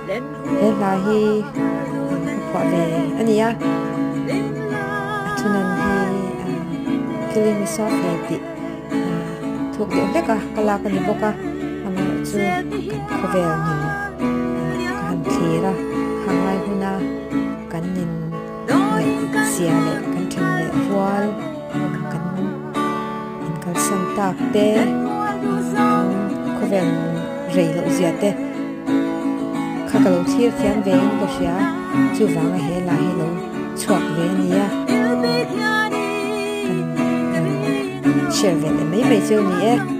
He hla hi ka phuah ve a ni a, a thunawn hi Killing Me Softly tih thuk deuh hlek a ka lak a ni bawk a, amaherawhchu kan khawvel nun ka han thlir a, khanglai huna kan in ngaihzia leh kan then leh rual kan inkalsan tak te kan khawvel rei loh zia te kha ka lo thlir thiam ve in ka hria chuvanga he lah hi lo chhuak ve a nia kan share ve leh mai mai chu a ni e.